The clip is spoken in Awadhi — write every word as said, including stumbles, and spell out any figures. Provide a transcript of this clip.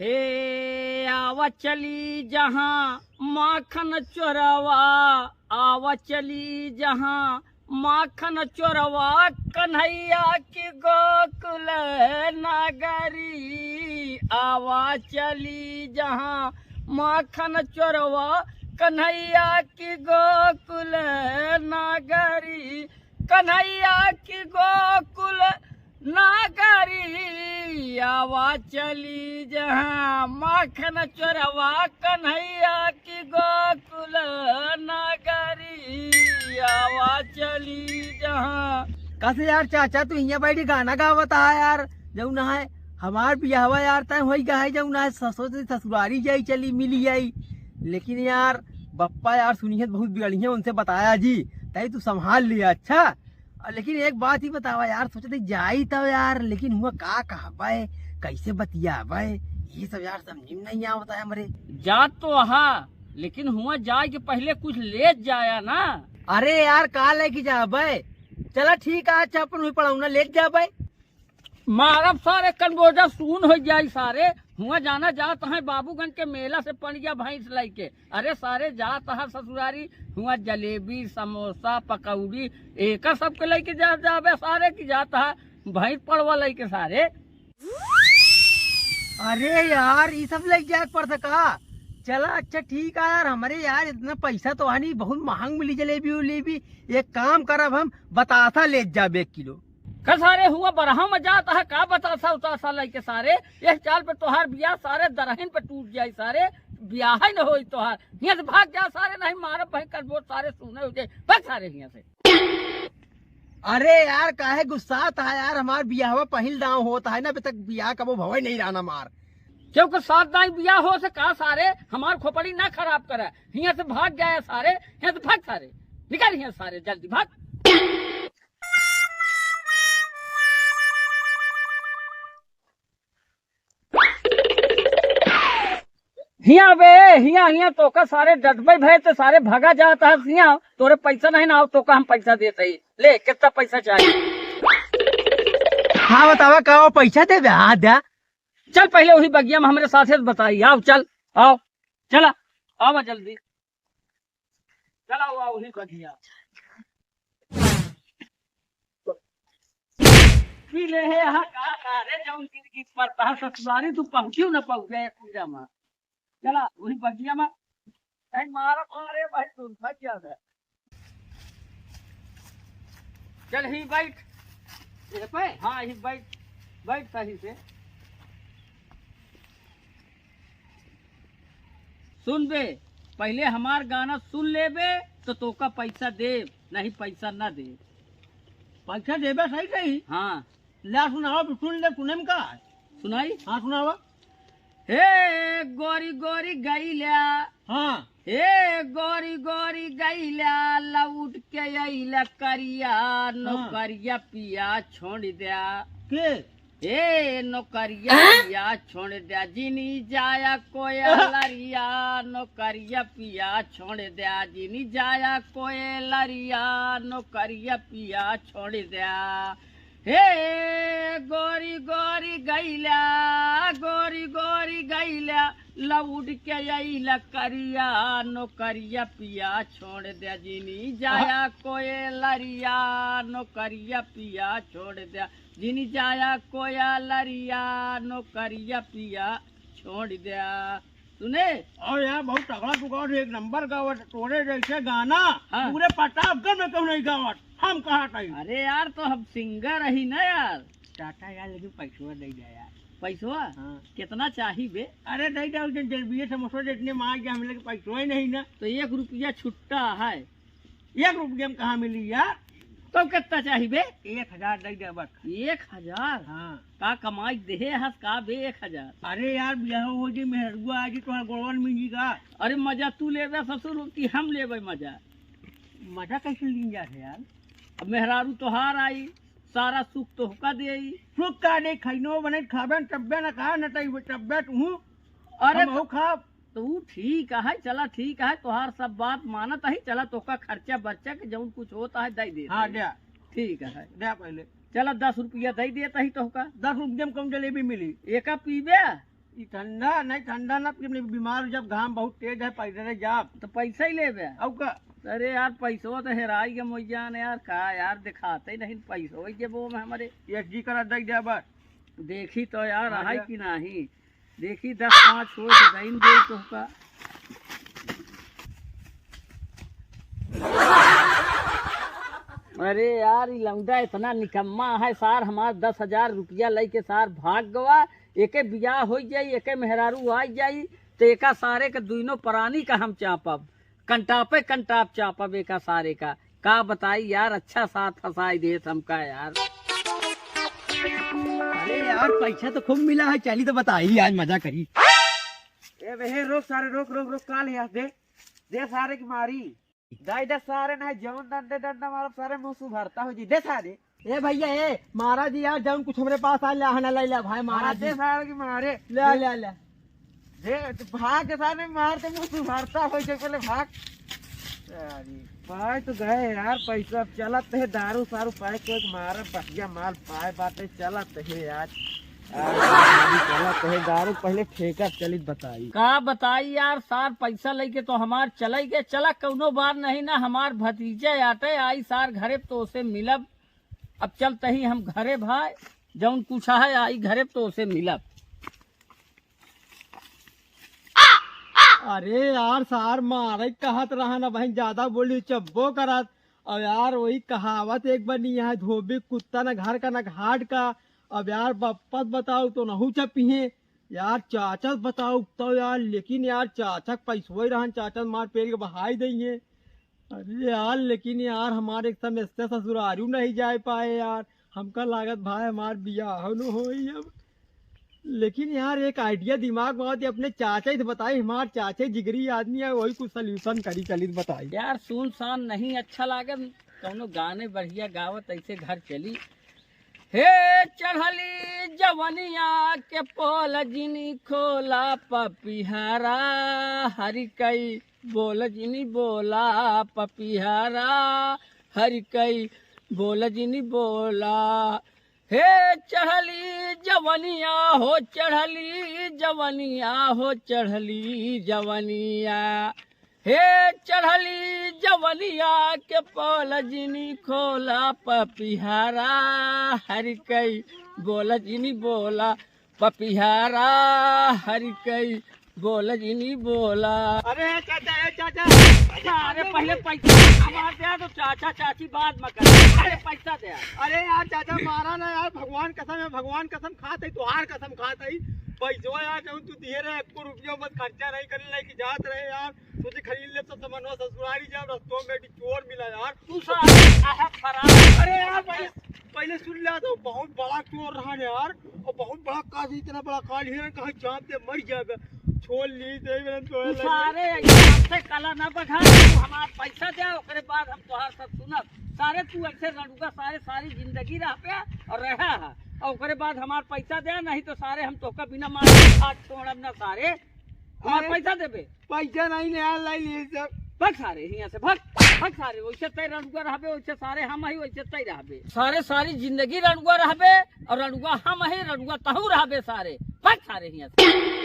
ए आवा चली जहाँ माखन चोरवा, आवा चली जहाँ माखन चोरवा, कन्हैया की गोकुल नगरी। आवा चली जहाँ माखन चोरवा, कन्हैया की गोकुल नगरी, कन्हैया की गोकुल नगरी। आवा चली जहाँ माखन चोरवा, कन्हैया की गोकुल नगरी। आवा चली जहाँ। कस यार चाचा, तू हियाँ बैठी गाना गावत हा यार, जौन है हमार बियाहवा यार तय होई गा है, जौन है ससुर से ससुरारी जाई चली मिली आई। लेकिन यार बप्पा यार सुनिहत बहुत बिगड़िहैं, उनसे बताया जी, तय तू संभाल लिया। अच्छा, और लेकिन एक बात ही बतावा यार, सोचत ही जाई तब यार, लेकिन हुआ का कहबे, कैसे बतियाबे, ये सब यार समझ में नहीं आवता है हमरे। जात तो हा, लेकिन हुआ जाए के पहले कुछ ले जाया ना। अरे यार, का लेके जाबे? चला ठीक है, अच्छा अपन हुई पड़ौना ले जाबे। मारब सारे, कनबोजा सून हो जाई सारे। हुआ जाना जात है बाबूगंज के मेला से पनिया भैंस लइके। अरे सारे जात है ससुरारी, हुआ जलेबी, समोसा, पकौड़ी, एकर सबके लइके जा जाबे सारे की जात है भैंस पड़वा लइके सारे। अरे यार, ई सब लइके जाए के पड़ता का? चला अच्छा ठीक है यार, हमरे यार इतना पैसा तो है नहीं, बहुत महंग मिली जलेबी उलेबी। एक काम करब, हम बतासा ले जाबे एक किलो। का सारे हुआ बरहा में जात है का बतासा उतासा लइके सारे? यह चाल पे तोहार बियाह सारे दरहिन पे टूट जाई सारे, बियाह ही न होई तोहार। हियाँ से भाग जा सारे, नहीं मारब भयंकर बहुत सारे सूने हो जाए। भाग सारे हियाँ से। अरे यार, काहे गुस्सात है यार? हमार बियाहवा पहिल दांव होत है ना, अभी तक बियाह कबो भवे नहीं रहना मार। क्योंकि सात दाई बियाह हो से का सारे, हमार खोपड़ी ना खराब करे। हियाँ से भाग जाए सारे, हियाँ से भाग सारे, निकल हियाँ सारे, जल्दी भाग। हियाँ बे, हियाँ, हियाँ तोका सारे डटबे भए तो सारे भगा जात हस हियाँ, तोरे पैसा नहीं ना हो, तोका हम पैसा देत ही। ले, कितना पैसा चाहिए? हाँ, बतावा, का वो पैसा देबे? हाँ, द्या। चल, पहले वही बगिया में हमरे साथे से बताई। आओ, चल, आओ, चला, आवा जल्दी। चला, आवा वही बगिया। पी ले हे, हाँ, का, का रे, जौन गिर गिर पड़ता है, ससुरारी तू पहुँचियो न पहुँचे पूजा में। चला, वही बगिया में। नहीं, मारा, मारे भाई, तू भाग जा बे। चल, ही बैठ। ये पे? हाँ, ही बैठ। बैठ सही से। सुन बे, पहले हमार गाना सुन लेबे, तो तोका पैसा देब, नहीं पैसा ना देब। पैसा देबे सही सही? हाँ। ला सुनावा, सुन ले, सुने में का है? सुनाई? हाँ, सुनावा। हे गोरी गोरी गैल्या। हाँ। हे गोरी गोरी गैल्या, लौट के अइला करिया, हाँ। नौकरिया पिया छोड़ द्या। के? ए नौकरिया पिया छोड़ द्या, जिनी जाया कोयलरिया, नौकरिया पिया छोड़ द्या, जिनी जाया कोयलरिया, नौकरिया पिया छोड़ द्या। हे गोरी गोरी गैल्या, गोरी गोरी गैल्या, लौट के अइला करिया, नौकरिया पिया छोड़ द्या, जिनी जाया कोयलरिया, नौकरिया पिया छोड़ द्या, जिनी जाया कोयलरिया, नौकरिया पिया छोड़ द्या। सुने? और यार, बहुत तगड़ा तू गावत, एक नंबर गावत, तोरे जैसे गाना हाँ। पूरे प्रतापगढ़ में क्यों नहीं गावत, हम कहा था। अरे यार, तो हम सिंगर रही ना यार। चाचा यार, लेकिन पैसवा दे दे यार। पैसवा? हाँ। कितना चाही बे? अरे दे दे, उस दिन जलेबिये समोसा जितने में आ गया, हम लोग के पैसवा ही नहीं ना। तो एक रुपया छुट्टा है। एक रुपया में कहाँ मिली यार? तो कितना चाही बे? एक हजार दे दे बस। एक हजार? हाँ। का कमाई देहे हस का बे एक हजार? अरे यार, बियाह हो जी, मेहरुआ आ जी, तोहार गोड़वन में जी का। अरे मजा तू लेबे ससुर कि हम लेबे मजा? मजा कैसे लीन जात है यार? अब मेहरारू तोहार आई, सारा सुख तोहका देई। सुख का दे, खैनो बने खाबे न तब्बे न कहा न तई तब्बे तू। अरे हम तो, हो खाब। तो ऊ ठीक है, चला ठीक है, तोहार सब बात मानत ही, चला तोहका खर्चा बर्चा के जौन कुछ होता है दे देत हाँ, ही। दे। ठीक है। दे पहले। चला दस रुपया दे देत ही तोहका। दस रुपया में कौन जलेबी मिली? एका पीबे? ई ठंडा नहीं, ठंडा ना, कि अपने बीमार हो जाब, घाम बहुत तेज है, पैदल जाब। तो पैसा ही लेबे? अउ का? अरे यार, पैसवा तो हेराई के मोइजान यार, का यार, दिखाते ही नहीं पैसवा ही जेबो में हमारे। एसजी करा दे दे बस। देखी तो यार, हाँ आई यार। कि नहीं? देखी, दस पाँच हो तो दइन दे तोहका। अरे यार, ई लौंडा इतना निकम्मा है सार, हमार दस हजार रुपया लेके सार भाग गवा। एके बियाह हो जाई, एके मेहरारू आ जाई, तो एका सारे के दुइनो परानी का हम चापब, कंटापे कंटाप चापब एका सारे का। का बताई यार, अच्छा सार फंसाई देत हमका यार। अरे यार, पैसा तो खूब मिला है, चली तो बताई, आज मजा करी। ए बे, हे, रोक सारे, रोक, रोक, रोक, काल है, दे, दे सारे की मारी। दाई दे सारे, ना जौन डंडे डंडा मारब सारे, मुंह सुभरता हो जी। दे सारे। ए भैया, ए, मारा जी यार, जौन कुछ हमरे पास आ, ले, हना ले, ले, भाई, मारा हाँ, जी। दे सारे की मारे। ले, ले, ले। दे, तो भाग के सारे मार दे, मुंह सुभरता हो जी, पहले भाग। अरे, भाई तो गए यार, पैसा अब चलत है, दारू सारू पाए के मारा, बढ़िया माल पाए बाटे, चलत है यार। अरे, चलत है, दारू पहले ठेका चलित बताई। का बताई यार, सार पैसा लेके तो हमार चले गए, चला कौनो बार नहीं ना, हमार भतीजा आटे आई सार घरे तो उसे मिलब। अब चलते ही हम घरे भाई, जौन कुछ है आई घरे तो उसे मिलब। अरे यार, सार मारे कहत रहा ना बहन, ज्यादा बोली चब्बो करत। अब यार, वही कहावत एक बनी है, धोबी कुत्ता न घर का न घाट का। अब यार, बप्पत बताओ तो नहू चपिहे। यार, चाचा बताओ तो यार, लेकिन यार, चाचा के पैसवे रहन, चाचा मार पेल के बहाई दइहे। अरे यार, लेकिन यार, हमारे एक समस्या, ससुरारू नहीं जाए पाए यार। हमका लागत भाई, हमार बियाह न होई अब। लेकिन यार, एक idea दिमाग में आवत है, अपने चाचा से बताई, हमार चाचा जिगरी आदमी है, वही कुछ solution करी, चली बताई। यार, सुनसान नहीं अच्छा लागत, कौनो गाने बढ़िया गावत ऐसे घर चली। हे चढ़ली जवनिया के पोल जिनी खोला पपिहरा, हरि कई बोल जिनी बोला पपिहरा, हरि कई बोल जिनी बोला। हे चढ़ली जवनिया हो, चढ़ली जवनिया हो, चढ़ली जवनिया। हे चढ़ली जवनिया के पोल जिनी खोला पपिहरा, हरि कई बोल जिनी बोला पपिहरा, हरि कई बोल जिनी बोला। अरे चाचा, ए चाचा, अरे पहले पैसा हमार दे, तो चाचा चाची बाद में कर। अरे पैसा दे। अरे यार चाचा, मारा ना यार, भगवान कसम है, भगवान कसम खात है, तुहार कसम खात है। पैसवा यार, जौन तू दिए रहे, एको रुपया मत खर्चा नहीं करे, लेके जात रहे यार। सोचे खरीद ले तो समनवा, ससुरारी जाब, रस्तों में भी चोर मिला यार। तू सारा आहा फरार। अरे यार, पहले, पहले सुन लिया तो बहुत बड़ा चोर रहा यार, और बहुत बड़ा काज, इतना बड़ा काल हिरन कहाँ जान दे मर जाएगा। छोड़ ली दे, मैंने तो तू लगे। सारे ऐसे कला ना बढ़ा, तू हमार पैसा दे, ओकरे बाद हम तोहार सब सुनब। सारे तू ऐसे रड़ुआ, सारे सारी जिंदगी रह पे और रहा है, और ओकरे बाद हमार पैसा दे, नहीं तो सारे हम तोहका बिना मार के हाथ छोड़ब ना सारे। हमार अरे, पैसा देबे। पैसा नहीं ले, आ, लाई लिए सब। भाग सारे हियां से, भाग, भाग सारे, वैसे तय रड़ुआ रहबे, वैसे सारे हम ही, वैसे तय रहबे। सारे सारी जिंदगी रड़ुआ रहबे, और रड़ुआ हम ही, रड़ुआ तहू रहबे सारे। भाग सारे हियां से।